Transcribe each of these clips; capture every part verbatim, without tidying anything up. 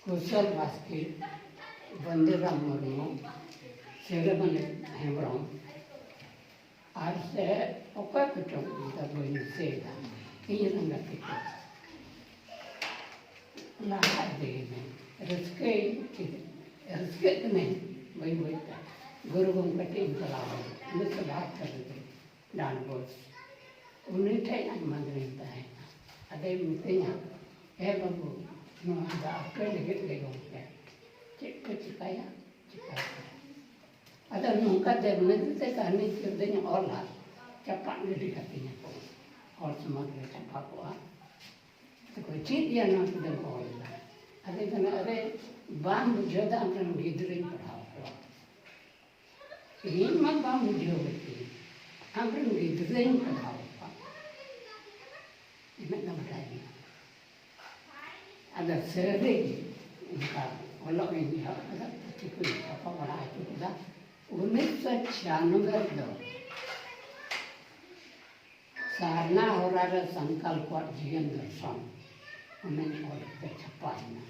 ᱠᱩᱥᱚᱞ ᱵᱟᱥᱠᱮ, ᱵᱚᱱᱫᱤᱨᱟᱢ ᱢᱩᱨᱢᱩ, ᱥᱤᱨᱟᱹᱢᱚᱱᱤ ᱦᱮᱢᱵᱨᱚᱢ, ᱟᱨ ᱥᱮ ᱚᱠᱚᱭ ᱠᱚᱪᱚᱝ, ᱤᱧ ᱫᱚ ᱵᱟᱹᱧ ᱫᱤᱥᱟᱹᱭᱮᱫᱟ, ᱤᱧ ᱨᱮᱱ ᱜᱟᱛᱮ ᱠᱚ᱾ ᱞᱟᱦᱟ ᱤᱫᱤᱭᱮᱱᱟᱹᱧ, ᱨᱟᱹᱥᱠᱟᱹᱭ ᱨᱟᱹᱥᱠᱟᱹᱜ ᱠᱟᱹᱱᱟᱹᱧ᱾ ᱵᱟᱹᱧ ᱵᱩᱡᱽ ᱮᱫᱟ᱾ ᱜᱩᱨᱩ ᱜᱚᱢᱠᱮ ᱴᱷᱮᱱ ᱤᱧ ᱪᱟᱞᱟᱣ ᱞᱮᱱᱟ, ᱩᱱᱤᱥᱥᱚ ᱵᱟᱦᱟᱛᱛᱚᱨ ᱨᱮ ᱰᱟᱱ ᱵᱳᱥ᱾ ᱩᱱᱤ ᱴᱷᱮᱱ ᱟᱭᱢᱟ ᱫᱤᱱᱤᱧ ᱛᱟᱦᱮᱸᱭᱮᱱᱟ᱾ ᱟᱫᱚᱭ ᱢᱤᱛᱟᱹᱧᱟ, "ᱮ ᱵᱟᱹᱵᱩ, ᱱᱚᱣᱟ ᱫᱚ ᱟᱯᱮ ᱞᱟᱹᱜᱤᱫ ᱜᱮ ᱜᱚᱢᱠᱮ, ᱪᱮᱫ ᱯᱮ ᱪᱤᱠᱟᱹᱭᱟ, ᱪᱤᱠᱟᱹᱭ ᱯᱮ᱾" ᱟᱫᱚ ᱱᱚᱝᱠᱟ ᱫᱮᱵᱽᱱᱟᱜᱽᱨᱤ ᱛᱮ ᱠᱟᱹᱦᱱᱤ ᱪᱮᱫ ᱫᱚᱧ ᱚᱞᱟ, ᱪᱟᱯᱟᱫ ᱜᱤᱰᱤ ᱠᱟᱹᱛᱤᱧᱟ ᱠᱚ, ᱦᱚᱲ ᱥᱚᱢᱟᱡᱽ ᱨᱮ ᱪᱷᱟᱯᱟ ᱠᱚᱜᱼᱟ᱾ ᱟᱫᱚ ᱠᱚ, "ᱪᱮᱫ ᱭᱟ ᱱᱚᱣᱟ ᱠᱚᱫᱚᱢ ᱚᱞ ᱮᱫᱟ?" ᱟᱫᱚᱧ ᱢᱮᱱᱟ, "ᱟᱨᱮ, ᱵᱟᱢ ᱵᱩᱡᱷᱟᱹᱣ ᱫᱟ, ᱟᱢᱨᱮᱱ ᱜᱤᱫᱽᱨᱟᱹᱧ ᱯᱟᱲᱦᱟᱣ ᱠᱚᱣᱟ, ᱤᱧ ᱢᱟ ᱵᱟᱢ ᱵᱩᱡᱷᱟᱹᱣ ᱜᱮᱛᱤᱧ, ᱟᱢᱨᱮᱱ ᱜᱤᱫᱽᱨᱟᱹᱧ ᱯᱟᱲᱦᱟᱣ ᱠᱚᱣᱟ, ᱤᱱᱟᱹᱜ ᱫᱚ ᱵᱟᱰᱟᱭ ᱢᱮ᱾" ᱟᱫᱚ ᱥᱟᱹᱨᱤ ᱜᱮ ᱚᱱᱠᱟ ᱚᱞᱚᱜ ᱤᱧ ᱮᱦᱚᱵ ᱠᱮᱫᱟ, ᱯᱩᱛᱷᱤ ᱠᱚᱧ ᱪᱷᱟᱯᱟ ᱵᱟᱲᱟ ᱦᱚᱪᱚ ᱠᱮᱫᱟ᱾ ᱩᱱᱤᱥᱥᱚ ᱪᱷᱤᱭᱟᱱᱚᱵᱵᱳᱭ ᱨᱮᱫᱚ ᱥᱟᱨᱱᱟ ᱦᱚᱨᱟ ᱨᱮ ᱥᱟᱱᱛᱟᱞ ᱠᱚᱣᱟᱜ ᱡᱤᱭᱚᱱ ᱫᱚᱨᱥᱚᱱ, ᱚᱱᱟᱧ ᱚᱞ ᱠᱟᱛᱮ ᱪᱷᱟᱯᱟ ᱮᱱᱟ᱾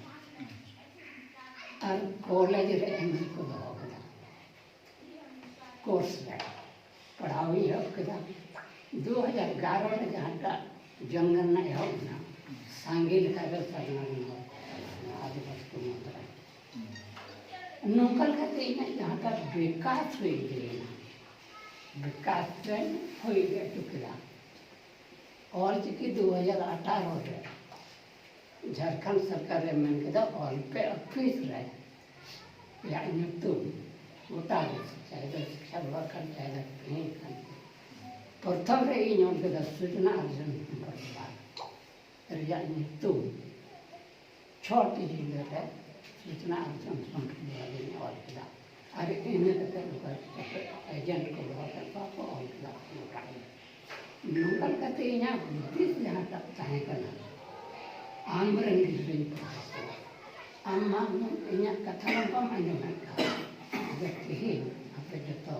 ᱟᱨ ᱠᱚᱞᱮᱡᱽ ᱨᱮ ᱮᱢ ᱠᱚ ᱫᱚᱦᱚ ᱠᱮᱫᱟ᱾ ᱠᱳᱨᱥ ᱨᱮ ᱯᱟᱲᱦᱟᱣ ᱤᱧ ᱮᱦᱚᱵ ᱠᱮᱫᱟ᱾ ᱫᱩ ᱦᱟᱡᱟᱨ ᱮᱜᱟᱨᱚ ᱨᱮ ᱡᱟᱦᱟᱸᱴᱟᱜ ᱡᱚᱱᱜᱚᱱᱱᱟ ᱮᱦᱚᱵ ᱮᱱᱟ, ᱥᱟᱸᱜᱮ ᱞᱮᱠᱟᱜᱮ ᱥᱟᱨᱱᱟ ᱨᱮᱱ ᱦᱚᱲ ᱠᱚ ᱪᱟᱞᱟᱣ ᱮᱱᱟ, ᱟᱹᱫᱤᱵᱟᱹᱥᱤ ᱠᱚ ᱢᱩᱫᱽᱨᱮ᱾ ᱱᱚᱝᱠᱟ ᱞᱮᱠᱟᱛᱮ ᱤᱧᱟᱹᱜ ᱡᱟᱦᱟᱸᱴᱟᱜ ᱵᱤᱠᱟᱥ ᱦᱩᱭ ᱤᱫᱤᱭᱮᱱᱟ, ᱵᱤᱠᱟᱥ ᱨᱮ ᱦᱩᱭ ᱦᱚᱪᱚ ᱠᱮᱫᱟ᱾ ᱚᱞ ᱪᱤᱠᱤ ᱫᱩ ᱦᱟᱡᱟᱨ ᱟᱴᱷᱟᱨᱚ ᱨᱮ ᱡᱷᱟᱲᱠᱷᱚᱸᱰ ᱥᱚᱨᱠᱟᱨᱮ ᱢᱮᱱ ᱠᱮᱫᱟ, "ᱚᱞ ᱯᱮ ᱚᱯᱷᱤᱥ ᱨᱮ ᱟᱭᱟᱜ ᱧᱩᱛᱩᱢ ᱜᱚᱴᱟ ᱜᱮ, ᱪᱟᱦᱮ ᱫᱚ ᱥᱤᱠᱷᱟ ᱵᱤᱵᱷᱟᱜᱽ ᱠᱟᱱ, ᱪᱟᱦᱮ ᱫᱚ ᱠᱟᱹᱦᱤ ᱠᱟᱱ᱾" ᱯᱨᱚᱛᱷᱚᱢ ᱨᱮ ᱤᱧ ᱚᱞ ᱠᱮᱫᱟ ᱥᱩᱪᱱᱟ ᱟᱨᱡᱚᱱ ᱵᱤᱵᱷᱟᱜᱽ ᱨᱮᱭᱟᱜ ᱧᱩᱛᱩᱢ ᱪᱷᱚᱴᱤ ᱡᱤᱞᱟᱹ ᱨᱮ ᱥᱩᱪᱱᱟ ᱟᱨᱡᱚᱱ ᱥᱚᱢᱯᱚᱨᱠᱤᱭᱚ ᱞᱤᱧ ᱚᱞ ᱠᱮᱫᱟ᱾ ᱟᱨ ᱤᱱᱟᱹ ᱠᱟᱛᱮ ᱱᱚᱝᱠᱟ ᱮᱡᱮᱱᱴ ᱠᱚ ᱫᱚᱦᱚ ᱠᱮᱫ ᱠᱚᱣᱟ ᱠᱚ, ᱚᱞ ᱠᱮᱫᱟ ᱠᱚ ᱜᱚᱴᱟ ᱜᱮ᱾ ᱱᱚᱝᱠᱟ ᱞᱮᱠᱟᱛᱮ ᱤᱧᱟᱹᱜ ᱦᱩᱫᱤᱥ ᱡᱟᱦᱟᱸᱴᱟᱜ ᱛᱟᱦᱮᱸ ᱠᱟᱱᱟ, ᱟᱢ ᱨᱮᱱ ᱜᱤᱫᱽᱨᱟᱹᱧ ᱯᱟᱲᱦᱟᱣ ᱠᱚᱣᱟ, ᱟᱢ ᱢᱟ ᱤᱧᱟᱹᱜ ᱠᱟᱛᱷᱟ ᱢᱟ ᱵᱟᱢ ᱟᱸᱡᱚᱢᱮᱫ ᱠᱟᱱ᱾ ᱟᱫᱚ ᱛᱮᱦᱮᱧ ᱟᱯᱮ ᱡᱚᱛᱚ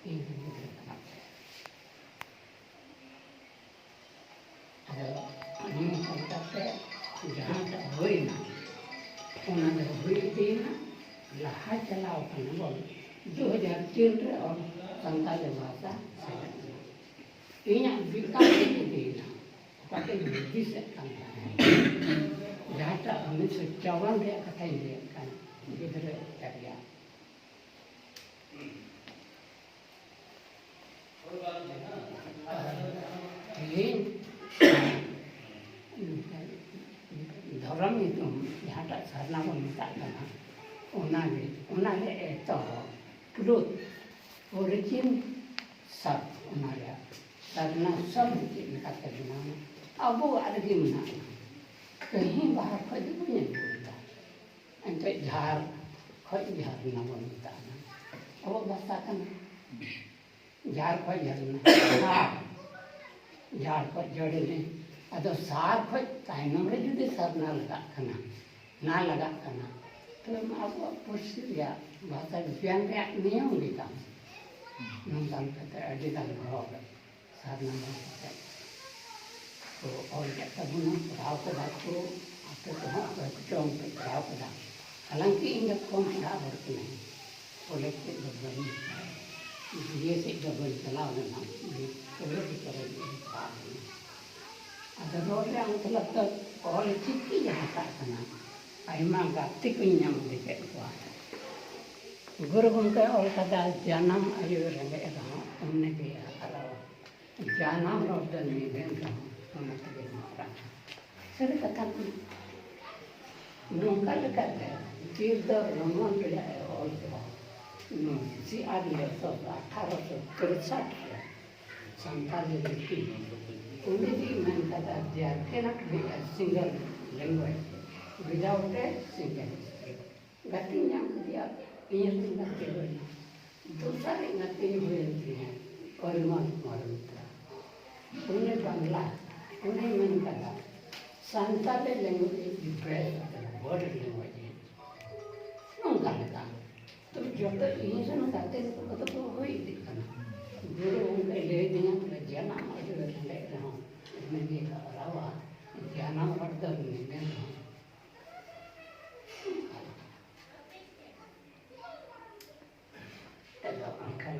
ᱤᱧ ᱨᱮᱱ ᱜᱤᱫᱽᱨᱟᱹ ᱠᱟᱱᱟ ᱯᱮ᱾ ᱟᱫᱚ ᱱᱚᱝᱠᱟ ᱞᱮᱠᱟᱛᱮ ᱡᱟᱦᱟᱸᱴᱟᱜ ᱦᱩᱭᱱᱟ, ᱚᱱᱟ ᱫᱚ ᱦᱩᱭ ᱤᱫᱤᱭᱮᱱᱟ, ᱞᱟᱦᱟ ᱪᱟᱞᱟᱣ ᱠᱟᱱᱟ ᱵᱚᱱ᱾ ᱫᱩ ᱦᱟᱡᱟᱨ ᱛᱤᱱ ᱨᱮ ᱚᱞ ᱥᱟᱱᱛᱟᱲᱤ ᱵᱷᱟᱥᱟ ᱥᱮᱞᱮᱫ ᱮᱱᱟ᱾ ᱤᱧᱟᱹᱜ ᱵᱤᱠᱟᱥ ᱤᱫᱤᱭᱮᱱᱟ, ᱚᱠᱟᱛᱮᱧ ᱦᱩᱫᱤᱥᱮᱫ ᱠᱟᱱ ᱛᱟᱦᱮᱸᱫ, ᱡᱟᱦᱟᱸᱴᱟᱜ ᱩᱱᱤᱥᱥᱚ ᱪᱟᱣᱟᱱ ᱨᱮᱭᱟᱜ ᱠᱟᱛᱷᱟᱧ ᱞᱟᱹᱭᱮᱫ ᱠᱟᱱ, ᱜᱤᱫᱽᱨᱟᱹ ᱚᱠᱛᱮ ᱨᱮᱭᱟᱜ᱾ ᱛᱮᱦᱮᱧ ᱫᱷᱚᱨᱚᱢ ᱧᱩᱛᱩᱢ ᱡᱟᱦᱟᱸᱴᱟᱜ ᱥᱟᱨᱱᱟ ᱵᱚᱱ ᱢᱮᱛᱟᱜ ᱠᱟᱱᱟ, ᱚᱱᱟᱜᱮ, ᱚᱱᱟᱜᱮ ᱮᱛᱚᱦᱚᱵ, ᱨᱩᱴ, ᱚᱨᱤᱡᱤᱱ, ᱥᱟᱵ, ᱚᱱᱟ ᱨᱮᱭᱟᱜ ᱥᱟᱨᱱᱟ ᱥᱟᱵ ᱪᱮᱫ ᱞᱮᱠᱟᱛᱮ ᱵᱮᱱᱟᱣ ᱮᱱᱟ? ᱟᱵᱚᱣᱟᱜ ᱨᱮᱜᱮ ᱢᱮᱱᱟᱜᱼᱟ᱾ ᱠᱟᱹᱦᱤ ᱵᱟᱦᱟᱨ ᱠᱷᱚᱡ ᱫᱚ ᱵᱟᱹᱧ ᱟᱹᱜᱩ ᱞᱮᱫᱟ᱾ ᱮᱱᱛᱮᱫ ᱡᱷᱟᱨ ᱠᱷᱚᱡ ᱡᱷᱟᱨᱱᱟ ᱵᱚᱱ ᱢᱮᱛᱟᱜ ᱠᱟᱱᱟ, ᱟᱵᱚᱣᱟᱜ ᱵᱷᱟᱥᱟ ᱠᱟᱱᱟ᱾ ᱡᱷᱟᱨ ᱠᱷᱚᱡ ᱡᱷᱟᱨᱱᱟ, ᱥᱟᱨ, ᱡᱷᱟᱨ ᱠᱷᱚᱡ ᱡᱟᱹᱲᱤ ᱞᱮ, ᱟᱫᱚ ᱥᱟᱨ ᱠᱷᱚᱡ ᱛᱟᱭᱱᱚᱢ ᱨᱮ ᱡᱩᱫᱤ ᱥᱟᱨᱱᱟ ᱞᱟᱜᱟᱜ ᱠᱟᱱᱟ, ᱱᱟ ᱞᱟᱜᱟᱜ ᱠᱟᱱᱟ, ᱛᱚᱵᱮ ᱢᱟ ᱟᱵᱚᱣᱟᱜ ᱯᱟᱹᱨᱥᱤ ᱨᱮᱭᱟᱜ, ᱵᱷᱟᱥᱟ ᱵᱤᱜᱽᱜᱟᱱ ᱨᱮᱭᱟᱜ ᱱᱤᱭᱚᱢ ᱜᱮ ᱠᱟᱱᱟ᱾ ᱱᱚᱝᱠᱟ ᱞᱮᱠᱟᱛᱮ ᱟᱹᱰᱤ ᱜᱟᱱ ᱦᱚᱲ ᱥᱟᱨᱱᱟ ᱢᱮᱱ ᱠᱟᱛᱮ ᱠᱚ ᱚᱞ ᱠᱮᱫ ᱛᱟᱵᱚᱱᱟ, ᱯᱟᱲᱦᱟᱣ ᱠᱮᱫᱟ ᱠᱚ, ᱟᱯᱮ ᱠᱚᱦᱚᱸ ᱚᱠᱚᱭ ᱠᱚᱪᱚᱝ ᱯᱮ ᱯᱟᱲᱦᱟᱣ ᱠᱮᱫᱟ᱾ ᱦᱟᱞᱟᱝᱠᱤ ᱤᱧ ᱫᱚ ᱠᱚᱢ ᱯᱟᱲᱦᱟᱜ ᱦᱚᱲ ᱠᱟᱹᱱᱟᱹᱧ, ᱠᱚᱞᱮᱡᱽ ᱥᱮᱫ ᱫᱚ ᱵᱟᱹᱧ, ᱵᱤ ᱮ ᱥᱮᱫ ᱫᱚ ᱵᱟᱹᱧ ᱪᱟᱞᱟᱣ ᱞᱮᱱᱟ, ᱠᱚᱞᱮᱡᱽ ᱠᱚᱨᱮ ᱜᱤᱧ ᱯᱟᱲᱦᱟᱣ ᱞᱮᱱᱟ᱾ ᱟᱫᱚ ᱨᱚᱲ ᱨᱮᱭᱟᱜ ᱢᱚᱛᱞᱚᱵ ᱫᱚ ᱚᱞ ᱪᱤᱠᱤ ᱡᱟᱦᱟᱸᱴᱟᱜ ᱠᱟᱱᱟ, ᱟᱭᱢᱟ ᱜᱟᱛᱮ ᱠᱚᱧ ᱧᱟᱢ ᱤᱫᱤ ᱠᱮᱫ ᱠᱚᱣᱟ᱾ ᱜᱩᱨᱩ ᱜᱚᱢᱠᱮ ᱚᱞ ᱠᱟᱫᱟ, ᱡᱟᱱᱟᱢ ᱟᱭᱳ ᱨᱮᱸᱜᱮᱡ ᱨᱮᱦᱚᱸ ᱩᱱᱤᱜᱮ ᱦᱟᱨᱟᱣᱟ᱾ ᱡᱟᱱᱟᱢ ᱨᱚᱲ ᱫᱚ ᱱᱤᱫᱷᱟᱹᱱ ᱨᱮᱦᱚᱸ ᱚᱱᱟ ᱛᱮᱜᱮ ᱢᱟᱨᱟᱝ᱾ ᱥᱟᱹᱨᱤ ᱠᱟᱛᱷᱟ ᱠᱟᱱᱟ᱾ ᱱᱚᱝᱠᱟ ᱞᱮᱠᱟᱛᱮ ᱵᱤᱨ ᱫᱚ ᱨᱚᱢᱚᱱ ᱨᱮᱭᱟᱜ ᱮ ᱚᱞ ᱠᱮᱫᱟ᱾ ᱱᱚᱣᱟ ᱥᱤ ᱟᱨ ᱞᱮᱥᱚ ᱟᱴᱷᱟᱨᱚᱥᱚ ᱛᱤᱨᱥᱟᱴ ᱨᱮ ᱥᱟᱱᱛᱟᱲᱤ ᱞᱤᱯᱤ ᱩᱱᱤ ᱜᱮ ᱢᱮᱱ ᱠᱟᱫᱟ, "There cannot be a single language without a single script." ᱜᱟᱛᱮᱧ ᱧᱟᱢ ᱠᱮᱫᱮᱭᱟ, ᱤᱧ ᱨᱮᱱ ᱜᱟᱛᱮ ᱦᱩᱭᱱᱟ᱾ ᱫᱚᱥᱟᱨᱤᱡ ᱜᱟᱛᱮᱧ ᱦᱩᱭᱮᱱ ᱛᱤᱧᱟ ᱯᱚᱨᱤᱢᱚᱞ ᱠᱩᱢᱟᱨ ᱢᱤᱛᱨᱟ᱾ ᱩᱱᱤ ᱵᱟᱝᱞᱟ, ᱩᱱᱤ ᱢᱮᱱ ᱠᱟᱫᱟ, "Santali language is the best of the world language." ᱱᱚᱝᱠᱟ ᱞᱮᱠᱟ᱾ ᱛᱚᱵᱮ ᱡᱚᱛᱚ ᱤᱧ ᱨᱮᱱ ᱜᱟᱛᱮ ᱠᱚᱫᱚ ᱠᱚ ᱦᱩᱭ ᱤᱫᱤᱜ ᱠᱟᱱᱟ᱾ ᱜᱩᱨᱩ ᱜᱚᱢᱠᱮ ᱞᱟᱹᱭ ᱟᱹᱫᱤᱧᱟ, ᱵᱚᱞᱮ, ᱡᱟᱱᱟᱢ ᱟᱹᱰᱤ ᱨᱮᱸᱜᱮᱡ ᱨᱮᱦᱚᱸ ᱩᱱᱤᱜᱮ ᱦᱟᱨᱟᱣᱟ, ᱡᱟᱱᱟᱢ ᱨᱚᱲ ᱫᱚ ᱱᱤᱫᱷᱟᱹᱱ ᱮᱠᱟᱞ